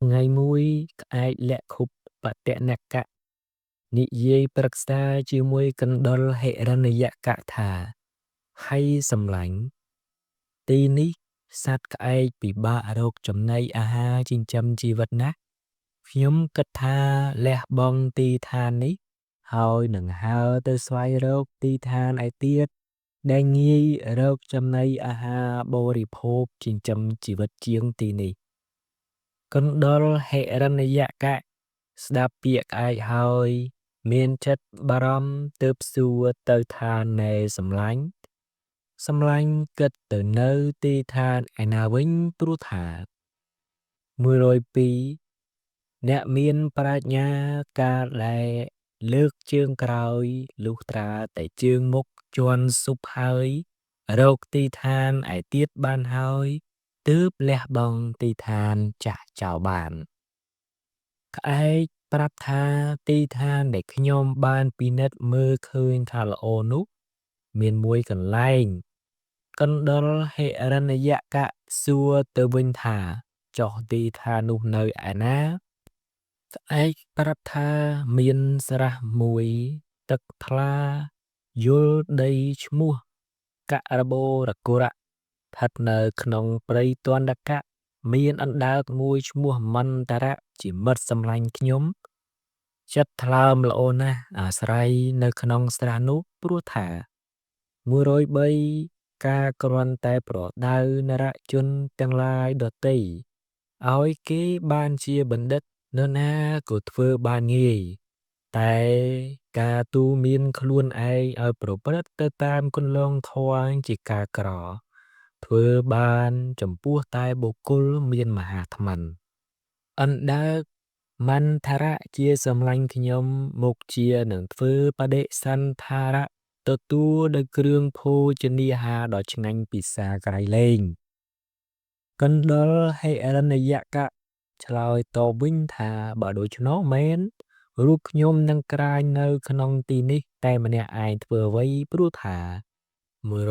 ថ្ងៃមួយ ក្អែកលក្ខុបតិនកៈ និយាយប្រឹក្សាជាមួយកណ្ដុរហិរណយកៈថា ហៃសម្លាញ់ ទីនេះសត្វក្អែកពិបាករកចំណីអាហារចិញ្ចឹមជីវិតណាស់ ខ្ញុំគិតថាលះបង់ទីឋាននេះ ហើយនឹងហើរទៅស្វែងរកទីឋានឯទៀត ដែលងាយរកចំណីអាហារបរិភោគចិញ្ចឹមជីវិតជាងទីនេះ។ កណ្ដុរហិរណយកៈស្ដាប់ពាក្យក្អែកហើយ មានចិត្តបារម្ភទើបសួរទៅថានែសម្លាញ់ សម្លាញ់គិតទៅនៅទីឋានឯណាវិញព្រោះថា 102 អ្នកមានប្រាជ្ញាកាលដែលលើកជើងក្រោយលុះត្រាតែជើងមុខជាន់ស៊ុបហើយ រកទីឋានឯទៀតបានហើយ ទើបលះបង់ទីឋានចាស់ចោលបាន។ ក្អែកប្រាប់ថាទីឋានដែលខ្ញុំបានពិនិត្យមើលឃើញថាល្អនោះ មានមួយកន្លែង កណ្ដុរហិរណយកៈសួរទៅវិញថាចុះទីឋាននោះនៅឯណា? ក្អែកប្រាប់ថាមានស្រះមួយទឹកថ្លាយល់ដីឈ្មោះករបូរកុរៈ ស្ថិតនៅក្នុងព្រៃទណ្ឌកៈ មានអណ្ដើកមួយឈ្មោះមន្តរៈជាមិត្តសម្លាញ់ខ្ញុំ ចិត្តថ្លើមល្អណាស់អាស្រ័យនៅក្នុងស្រះនោះព្រោះថា 103 ការគ្រាន់តែប្រដៅនរជនទាំងឡាយដទៃឲ្យគេបានជាបណ្ឌិតនរណាក៏ធ្វើបានងាយ តែការទូមានខ្លួនឯងឲ្យប្រព្រឹត្តទៅតាមគន្លងធម៌ជាការក្រ ធ្វើបានចំពោះតែបុគ្គលមានមហាថ្ម។ អណ្ដើកមន្ថរៈជាសម្លាញ់ខ្ញុំមុខជានឹងធ្វើបដិសណ្ឋារៈទទួលដោយគ្រឿងភោជនាហារដ៏ឆ្ងាញ់ពិសាក្រៃលែង។ កណ្ដុរហិរណយកៈឆ្លើយតបវិញថាបើដូច្នោះមែន រូបខ្ញុំនឹងក្រាញនៅក្នុងទីនេះតែម្នាក់ឯងធ្វើអ្វីព្រោះថា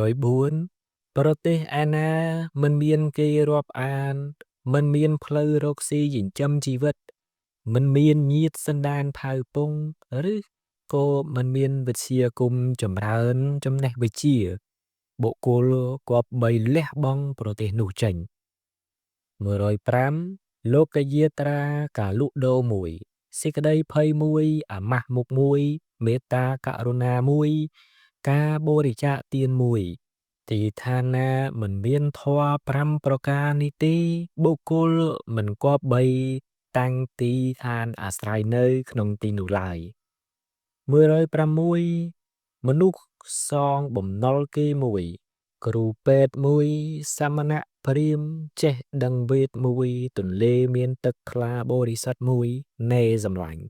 104 ប្រទេសឯណាមិនមានគេរាប់អាន មិនមានផ្លូវរកស៊ីចិញ្ចឹមជីវិត មិនមានញាតិសន្តានផៅពង ឬក៏មិនមានវិទ្យាគមចម្រើនចំណេះវិជ្ជា បុគ្គលគប្បីលះបង់ប្រទេសនោះចេញ។ 105 លោកយាត្រាការលក់ដូរមួយ សេចក្តីភ័យមួយ អាម៉ាស់មុខមួយ មេត្តាករុណាមួយ ការបរិច្ចាគទានមួយ ទីឋានណាមិនមានធម៌5ប្រការនេះទេ បុគ្គលមិនគប្បីតាំងទីឋានអាស្រ័យនៅក្នុងទីនោះឡើយ។ 106 មនុស្សសងបំណុលគេមួយ គ្រូពេទ្យមួយ សមណៈព្រាហ្មណ៍ចេះដឹងវេទមួយ ទន្លេមានទឹកថ្លាបរិសុទ្ធមួយ ណែសម្លាញ់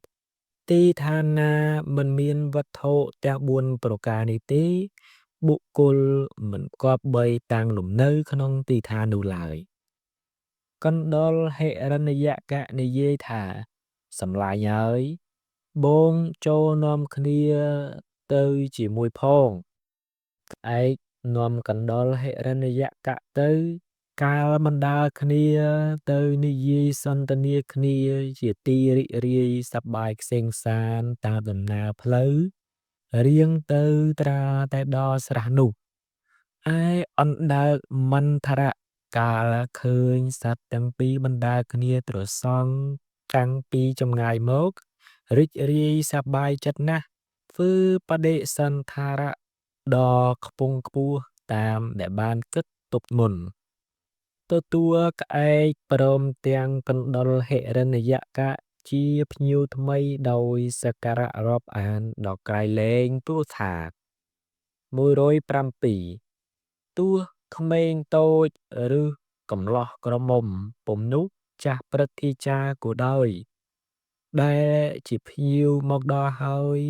ទីឋានណាមិនមានវត្ថុទាំង4ប្រការនេះទេ បុគ្គលមិនគប្បីតាំងលំនៅក្នុងទីឋាននោះឡើយ។ កណ្ដុរហិរណយកៈនិយាយថាសម្លាញ់ហើយ បងចូលនាំគ្នាទៅជាមួយផង។ ក្អែកនាំកណ្ដុរហិរណយកៈទៅ កាលបណ្ដើរគ្នាទៅនិយាយសន្ទនាគ្នាជាទីរីករាយសប្បាយក្សេមក្សាន្តតាមដំណើរផ្លូវរៀងទៅត្រាតែដល់ស្រះនោះ។ ឯអណ្ដើកមន្ថរៈកាលឃើញសត្វទាំងពីរបណ្ដើរគ្នាត្រសង់តាំងពីចម្ងាយមក រីករាយសប្បាយចិត្តណាស់ ធ្វើបដិសណ្ឋារៈដ៏ខ្ពង់ខ្ពស់តាមដែលបានគិតទុកមុន ទទួលក្អែកព្រមទាំងកណ្ដុរហិរណយកៈជាភ្ញៀវថ្មីដោយសក្ការៈរាប់អានដល់ក្រៃលែងព្រោះថា 107 ទោះក្មេងតូចឬកំលោះក្រមុំពុំនោះចាស់ព្រឹទ្ធាចារ្យក៏ដោយ ដែលជាភ្ញៀវមកដល់ហើយ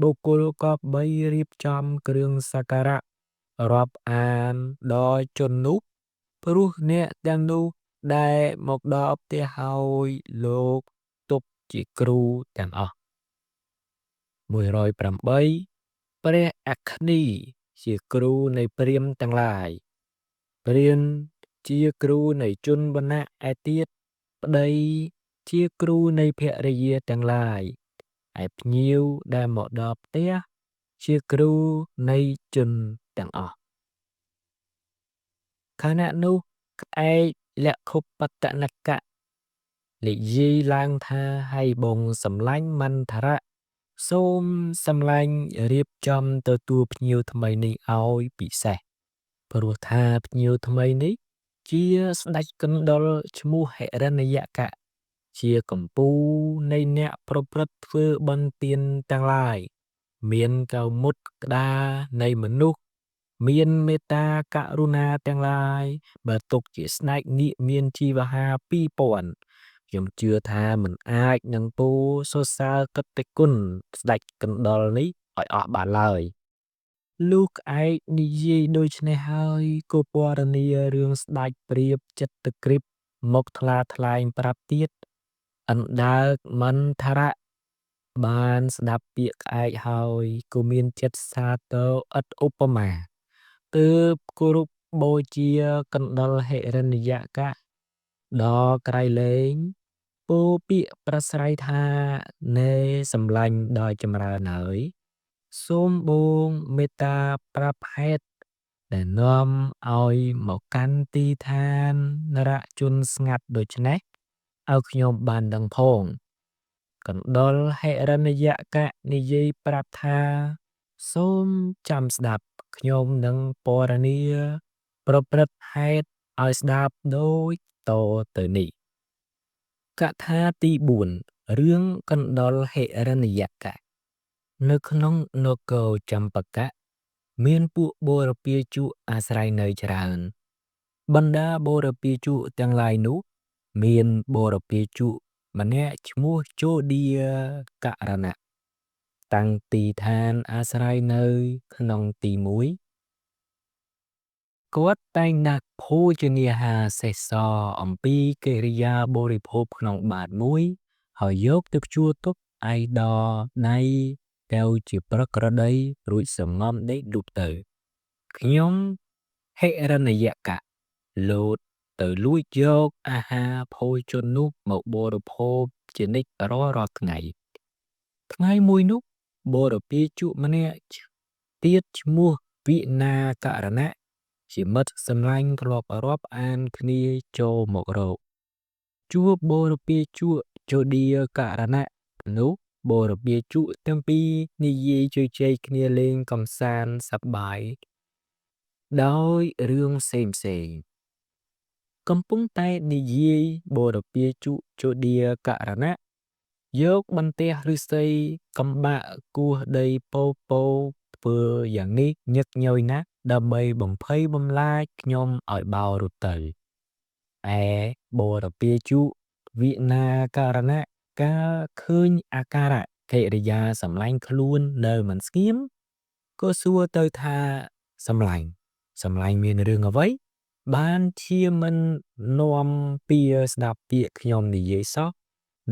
បុគ្គលគប្បីរៀបចំគ្រឿងសក្ការៈរាប់អានដល់ជននោះ ព្រោះអ្នកទាំងនោះដែលមកដល់ផ្ទះហើយលោកទុកជាគ្រូទាំងអស់។ 108 ព្រះអគ្នីជាគ្រូនៃព្រាហ្មណ៍ទាំងឡាយ ព្រានជាគ្រូនៃជនវណ្ណៈឯទៀត ប្តី ជាគ្រូនៃភរិយាទាំងឡាយ ឯភ្ញៀវដែលមកដល់ផ្ទះជាគ្រូនៃជនទាំងអស់ ខណៈនោះក្អែកលក្ខុបតនកៈនិយាយឡើងថា ហើយបងសម្លាញ់មន្ថរៈ សូមសម្លាញ់រៀបចំទទួលភ្ញៀវថ្មីនេះឲ្យពិសេស ព្រោះថាភ្ញៀវថ្មីនេះជាស្ដេចកណ្ដុរឈ្មោះហិរណយកៈ ជាកំពូលនៃអ្នកប្រព្រឹត្តធ្វើបុណ្យទានទាំងឡាយ មានកៅមុតក្តារនៃមនុស្ស មានមេត្តាករុណាទាំងឡាយ បើទុកជាស្ដេចនាគមានជីវហា2000 ខ្ញុំជឿថាមិនអាចនឹងពោសរសើរកិត្តិគុណស្ដេចកណ្ដុរនេះឲ្យអស់បានឡើយ។ លុះក្អែកនិយាយដូច្នេះហើយ ក៏ពណ៌នារឿងស្ដេចព្រាបចិត្តក្រិបមកថ្លាថ្លែងប្រាប់ទៀត អណ្ដើកមន្ថរៈបានស្ដាប់ពាក្យក្អែកហើយ ក៏មានចិត្តសាទរឥតឧបមា ទើបគោរពបូជាកណ្ដុរហិរណយកៈដល់ក្រៃលែង ពោលពាក្យប្រស្រ័យថា ណែសម្លាញ់ដល់ចម្រើនហើយ សូមបងមេត្តាប្រាប់ហេតុដែលនាំឲ្យមកកាន់ទីឋាននរជនស្ងាត់ដូច្នេះ ឲ្យខ្ញុំបានដឹងផង។ កណ្ដុរហិរណយកៈនិយាយប្រាប់ថា សូមចាំស្ដាប់ខ្ញុំនឹងពណ៌នាប្រព្រឹត្តហេតុឲ្យស្ដាប់ដូចតទៅនេះ។ កថាទី4 រឿងកណ្ដុរហិរណយកៈ។ នៅក្នុងនគរចម្បកៈ មានពួកបូរពាជក់អាស្រ័យនៅច្រើន។ បណ្ដាបូរពាជក់ទាំងឡាយនោះ មានបូរពាជក់ម្នាក់ឈ្មោះជោឌាករណៈ តាំងទីឋានអាស្រ័យនៅក្នុងទីមួយ។ គាត់តែងដាក់ភោជនាហារសេសសអំពីកិរិយាបរិភោគក្នុងបាតមួយ ហើយយកទៅព្យួរទុកឯដល់ដៃកែវជាប្រក្រតី រួចសំងំដេកលូបទៅ។ ខ្ញុំហិរណយកៈលោតទៅលួចយកអាហារភោជននោះមកបរិភោគជានិច្ចរាល់ថ្ងៃ។ ថ្ងៃមួយនោះ បូរពាជកម្នាក់ទៀតឈ្មោះវិណាករណៈ ជាមិត្តសម្លាញ់ធ្លាប់រាប់អានគ្នាចូលមករក ជួបបូរពាជកជោឌាករណៈនោះ បូរពាជកទាំងពីរនិយាយជជែកគ្នាលេងកំសាន្តសប្បាយដោយរឿងផ្សេងផ្សេង។ កំពុងតែនិយាយ បូរពាជកជោឌាករណៈយកបន្ទះឫស្សីកំបាក់គោះដីពោពោធ្វើយ៉ាងនេះញឹកញយណាស់ ដើម្បីបំភ័យបំលាចខ្ញុំឲ្យបោរត់ទៅ។ ឯបូរពាជកវិណាករណៈកាលឃើញអាការៈកិរិយាសម្លាញ់ខ្លួននៅមិនស្ងៀម ក៏សួរទៅថា សម្លាញ់ សម្លាញ់មានរឿងអ្វី បានជាមិននាំពៀស្ដាប់ពាក្យខ្ញុំនិយាយសោះ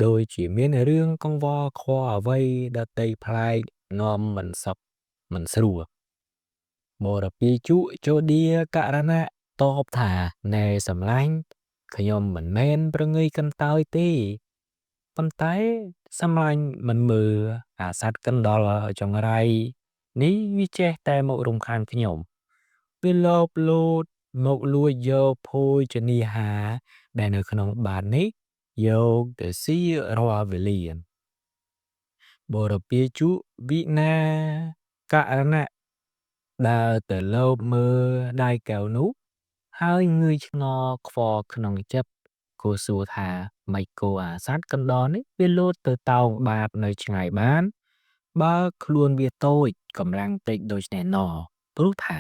ដូចជាមានរឿងកង្វល់ខ្វល់អ្វីដទៃប្លែកនាំមិនសុខមិនស្រួល។ បរពាជកជោឌាករណៈតបថា ណែសម្លាញ់ ខ្ញុំមិនមែនប្រងើយកន្តើយទេ ប៉ុន្តែសម្លាញ់មិនមើលអាសត្វកណ្ដុរចង្រៃនេះវាចេះតែមករំខានខ្ញុំ វាលបលោតមកលួចយកភោជនាហារដែលនៅក្នុងបាតនេះយកទៅស៊ីរាល់វេលា។ បរពាជកវិណាករណៈដើរទៅលបមើលដៃកែវនោះ ហើយងឿយឆ្ងល់ខ្វល់ក្នុងចិត្ត គួសួរថា ម៉េចគោអាសត្វកណ្ដុរនេះវាលោតទៅតោងបាតនៅឆ្ងាយបាន បើខ្លួនវាតូចកម្លាំងតិចដូច្នេះណ ព្រោះថា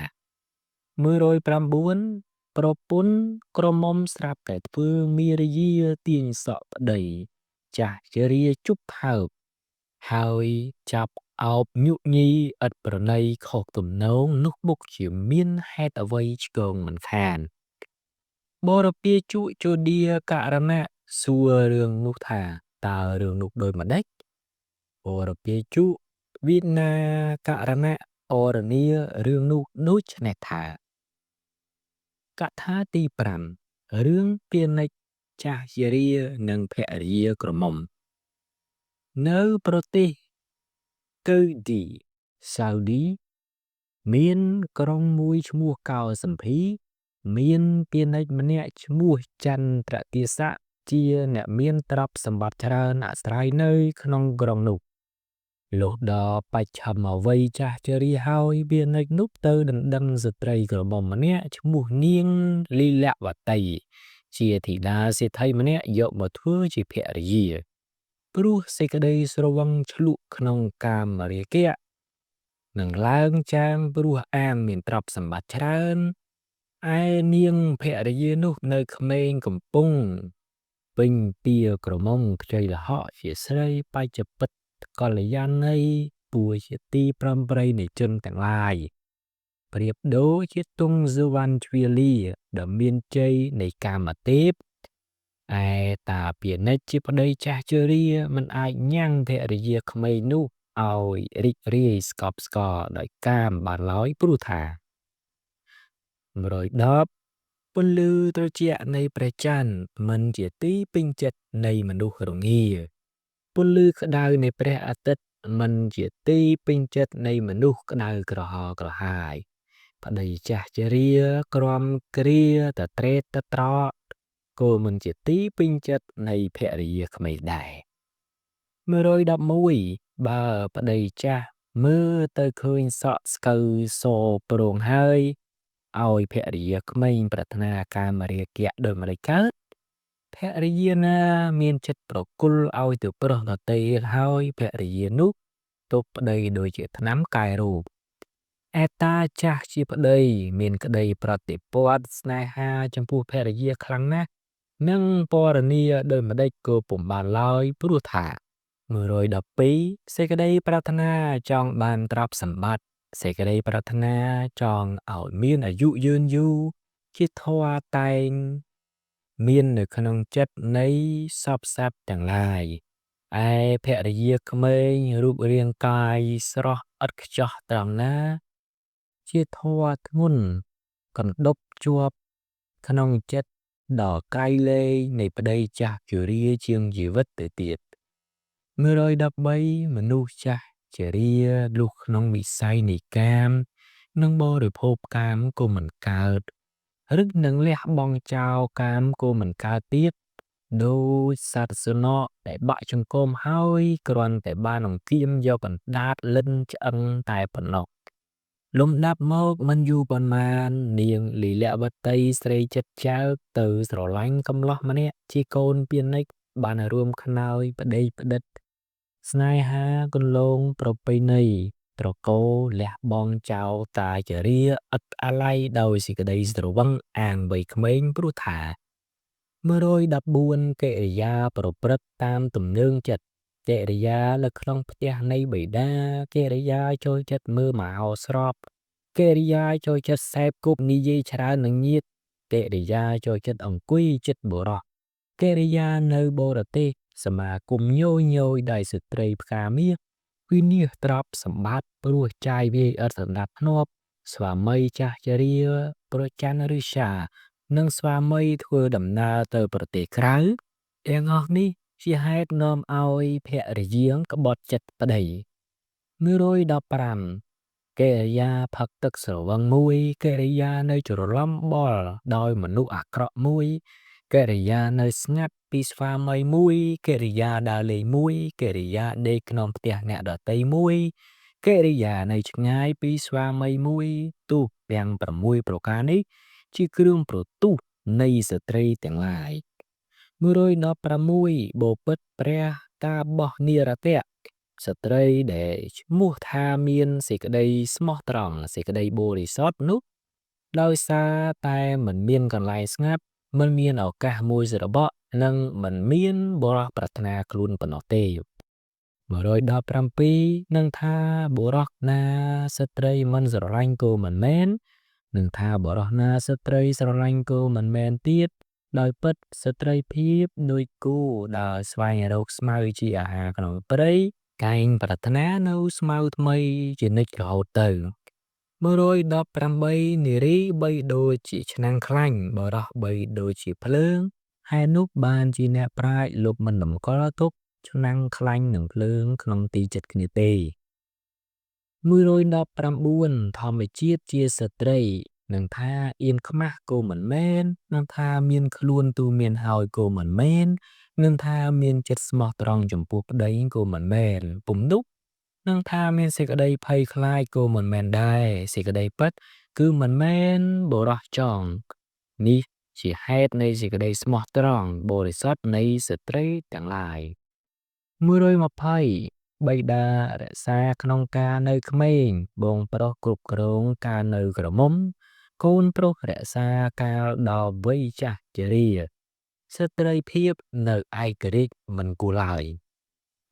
109ប្រពន្ធក្រមុំស្រាប់តែធ្វើមារយាទាញសក់ប្តីចាស់ជរាជប់ផើប ហើយចាប់អោបញុញីឥតប្រណីខុសទំនងនោះបុកជាមានហេតុអ្វីឆ្គងមិនខាន។ បរពាជកជោឌាករណៈសួររឿងនោះថា តើរឿងនោះដូចម្ដេច? បរពាជកវិណាករណៈអរនីរឿងនោះដូច្នេះថា កថាទី5 រឿងពាណិជ្ជ ចាស់ជរានិងភរិយាក្រមុំ នៅប្រទេសកៅឌី សាវឌី មានក្រុងមួយឈ្មោះកោសម្ភី មានពាណិជ្ជម្នាក់ឈ្មោះចន្ទ្រទាសៈជាអ្នកមានទ្រព្យសម្បត្តិច្រើនអាស្រ័យនៅក្នុងក្រុងនោះ លុះដល់បច្ឆិមវ័យចាស់ជរាហើយពាណិជ្ជនោះទៅដណ្ដឹងស្ត្រីក្រមុំម្នាក់ឈ្មោះនាងលីលវតីជាធីតាសេដ្ឋីម្នាក់យកមកធ្វើជាភរិយា ព្រោះសេចក្តីស្រវឹងឈ្លក់ក្នុងកាមរាគៈនឹងឡើងចាងព្រោះអាងមានទ្រព្យសម្បត្តិច្រើនឯនាងភរិយានោះនៅក្មេងកំពុងពេញពីក្រមុំខ្ចីលហកជាស្រីបច្ចពិតកល្យាណីពួរជាទីប្រំប្រៃនៃជនទាំងឡាយប្រៀបដូចជាទង់សុវណ្ណជ្វាលាដ៏មានជ័យនៃកាមទេពឯតាពាណិជ្ជជាប្តីចាស់ជរាមិនអាចញ៉ាំងភរិយាក្មេងនោះឲ្យរីករាយស្កប់ស្កល់ដោយកាមបានឡើយព្រោះថា110ពន្លឺត្រជាក់នៃព្រះច័ន្ទមិនជាទីពេញចិត្តនៃមនុស្សរងាពន្លឺក្តៅនៃព្រះអាទិត្យមិនជាទីពេញចិត្តនៃមនុស្សក្តៅក្រហល់ក្រហាយប្តីចាស់ជរាក្រំគ្រាតត្រេតតត្រកក៏មិនជាទីពេញចិត្តនៃភរិយាក្មេងដែរ111បើប្តីចាស់មើលទៅឃើញសក់ស្កូវសប្រងហើយឲ្យភរិយាក្មេងប្រាថ្នាកាមរាគៈដោយម្តេចកើតភរិយាណាមានចិត្តប្រគល់ឲ្យទៅប្រុសដទៃហើយភរិយានោះទប់ប្តីដូចជាថ្នាំកែរូបឯតាចាស់ជាប្តីមានក្តីប្រតិព័ទ្ធស្នេហាចំពោះភរិយាខ្លាំងណាស់និងពរនាដោយម្តេចក៏ពុំបានឡើយព្រោះថា112សេចក្តីប្រាថ្នាចង់បានទ្រព្យសម្បត្តិសេចក្តីប្រាថ្នាចង់ឲ្យមានអាយុយឺនយូរជាធម៌តែងមាននៅក្នុងចិត្តនៃសព្វសត្វទាំងឡាយឯភរិយាក្មេងរូបរាងកាយស្រស់ឥតខ្ចោះត្រង់ណាជាធម៌ធ្ងន់កណ្ដប់ជាប់ក្នុងចិត្តដល់ក្រៃលែងនៃប្តីចាស់ជរាជាងជីវិតទៅទៀត113មនុស្សចាស់ជរាលុះក្នុងវិស័យនៃកាមនិងបរិភោគកាមក៏មិនកើតឬនឹងលះបង់ចោលកាមក៏មិនកើតទៀតដូចសត្វសុនខដែលបាក់ចង្កូមហើយគ្រាន់តែបានអង្គៀមយកកណ្ដាតលិនឆ្អឹងតែប៉ុណ្ណោះលំដាប់មកមិនយូរប៉ុន្មាននាងលីលវតីស្រីចិត្តចើកទៅស្រឡាញ់កំលោះម្នាក់ជាកូនពាណិជ្ជបានរួមខ្នើយប្តីផ្ដិតស្នេហាគន្លងប្រពៃណីត្រកូលលះបង់ចោលតាជរាឥតអាល័យដោយសេចក្តីស្រវឹងអាងវ័យក្មេងព្រោះថា114កិរិយាប្រព្រឹត្តតាមទំនើងចិត្តកិរិយានៅក្នុងផ្ទះនៃបិតាកិរិយាចូលចិត្តមើលមហោស្រពកិរិយាចូលចិត្តសេពគប់និយាយច្រើននឹងញាតិកិរិយាចូលចិត្តអង្គុយចិត្តបុរសកិរិយានៅបរទេសសមាគមញយញយដោយស្ត្រីផ្កាមាសវិនិច្ឆ័យទ្រព្យសម្បត្តិព្រោះចាយវាយឥតសណ្ដាប់ធ្នាប់ស្វាមីចាស់ជរាប្រច័នរិស្យានិងស្វាមីធ្វើដំណើរទៅប្រទេសក្រៅទាំងអស់នេះជាហេតុនាំឲ្យភរិយាក្បត់ចិត្តប្តី115កិរិយាផឹកទឹកស្រវឹងមួយកិរិយានៅច្រឡំបល់ដោយមនុស្សអាក្រក់មួយកិរិយានៅស្ងាត់ពីស្វាមីមួយកិរិយាដើរលេងមួយកិរិយាដេកក្នុងផ្ទះអ្នកដទៃមួយកិរិយានៅឆ្ងាយពីស្វាមីមួយទោះទាំង6ប្រការនេះជាគ្រឿងប្រទុះនៃស្ត្រីទាំងឡាយ116បពិតព្រះតាបោះនិរតៈស្ត្រីដែលឈ្មោះថាមានសេចក្តីស្មោះត្រង់សេចក្តីបរិសុទ្ធនោះដោយសារតែមិនមានកន្លែងស្ងាត់មិនមានឱកាសមួយស្របក់និងមិនមានបុរសប្រាថ្នាខ្លួនប៉ុណ្ណោះទេ117នឹងថាបុរសណាស្ត្រីមិនស្រឡាញ់ក៏មិនមែននឹងថាបុរសណាស្ត្រីស្រឡាញ់ក៏មិនមែនទៀតដោយពិតស្ត្រីភាពដូចគោដើរស្វែងរកស្មៅជាអាហារក្នុងព្រៃកែងប្រាថ្នានៅស្មៅថ្មីជានិច្ចរហូតទៅ118នារីបីដូចជាឆ្នាំងខ្លាញ់បុរសបីដូចជាភ្លើង ហេតុនោះបានជាអ្នកប្រាជ្ញលោកមិនតម្កល់ទុកឆ្នាំងខ្លាញ់និងភ្លើងក្នុងទីជិតគ្នាទេ119ធម្មជាតិជាស្ត្រីនឹងថាអៀនខ្មាស់ក៏មិនមែននឹងថាមានខ្លួនទូមានហើយក៏មិនមែននឹងថាមានចិត្តស្មោះត្រង់ចំពោះប្តីក៏មិនមែនពុំនោះនឹងថាមានសេចក្តីភ័យខ្លាចក៏មិនមែនដែរសេចក្តីពិតគឺមិនមែនបុរសចង់នេះជាហេតុនៃសេចក្តីស្មោះត្រង់បរិសុទ្ធនៃស្ត្រីទាំងឡាយ120បិតារក្សាក្នុងការនៅក្មេងបងប្រុសគ្រប់គ្រងការនៅក្រមុំកូនប្រុសរក្សាកាលដល់វ័យចាស់ជរាស្ត្រីភាពនៅឯករាជ្យមិនគួរឡើយ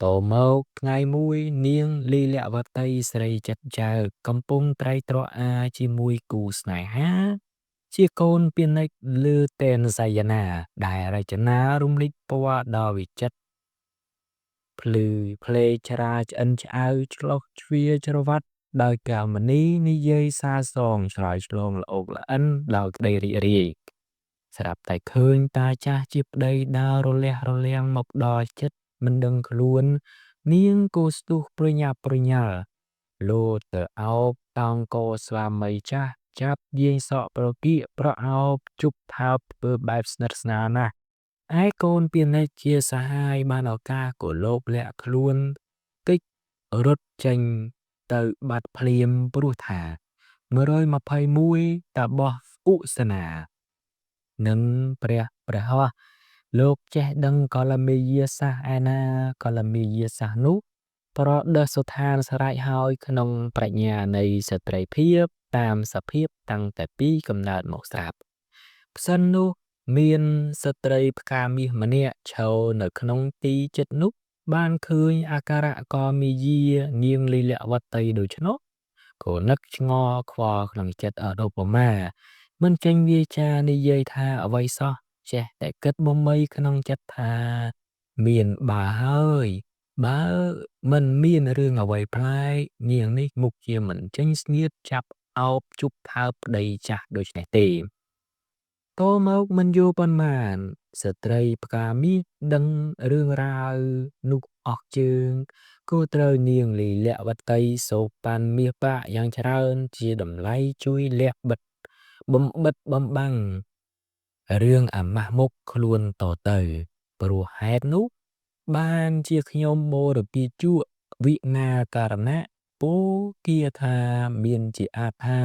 តមកថ្ងៃមួយនាងលីលវតីស្រីចិត្តចៅកំពុងត្រៃត្រអាជាមួយគូស្នេហាជាកូនពាណិជ្ជលើតេនសយនាដែលរចនារំលេចពណ៌ដ៏វិចិត្រភ្លឺភ្លេច្រាឆ្អិនឆ្អៅឆ្លុះជ្វាច្រវាត់ដោយកាមនីនិយាយសាសងឆ្លើយឆ្លងល្អោកល្អិនដោយក្តីរីករាយស្រាប់តែឃើញតាចាស់ជាប្តីដើររលះរលាំងមកដល់ចិត្តមិនដឹងខ្លួននាងក៏ស្ទុះប្រញាប់ប្រញាល់លោតទៅអោបតោងកស្វាមីចាស់ចាប់យាងសក់ប្រគៀកប្រអោបជប់ថើបធ្វើបែបស្និទ្ធស្នាលណាស់ឯកូនពាណិជ្ជជាសហាយបានឱកាសក៏លោភលាក់ខ្លួនគេចរត់ចេញទៅបាត់ភ្លាមព្រោះថា121តាបោះឧសនានិងព្រះព្រះហស្ថលោកចេះដឹងកលមេយាសាសឯណាកលមេយាសាសនោះប្រដេសស្ថានស្រេចហើយក្នុងប្រាជ្ញានៃស្ត្រីភាពតាមសភាពតាំងតែពីកំណើតមកស្រាប់ផ្សិននោះមានស្ត្រីផ្កាមាសម្នាក់ឈរនៅក្នុងទីចិត្តនោះបានឃើញអាការៈកមាយានាងលីលវតីដូច្នោះក៏នឹកឆ្ងល់ខ្វល់ក្នុងចិត្តអនុបមាមិនចេញវាចានិយាយថាអ្វីសោះចេះតែគិតបំមីក្នុងចិត្តថាមានបើហើយបើមិនមានរឿងអ្វីប្លែកនាងនេះមុខជាមិនចេញស្នៀតចាប់អោបជប់ថើបប្តីចាស់ដូច្នេះទេតមកមិនយូរប៉ុន្មានស្ត្រីផ្កាមាសដឹងរឿងរ៉ាវនោះអស់ជើងគួរត្រូវនាងលីលវតីសូកប៉ាន់មាសប្រាក់យ៉ាងច្រើនជាតម្លៃជួយលះបិទបំបិតបំបាំងរឿងអាម៉ាស់មុខខ្លួនតទៅព្រោះហេតុនោះបានជាខ្ញុំបូរពាជក់វិណាការណៈពោគាថាមានជាអាថា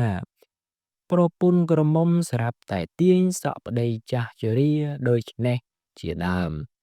ប្រពន្ធក្រមុំស្រាប់តែទាញសក់ប្តីចាស់ជរាដូច្នេះជាដើម។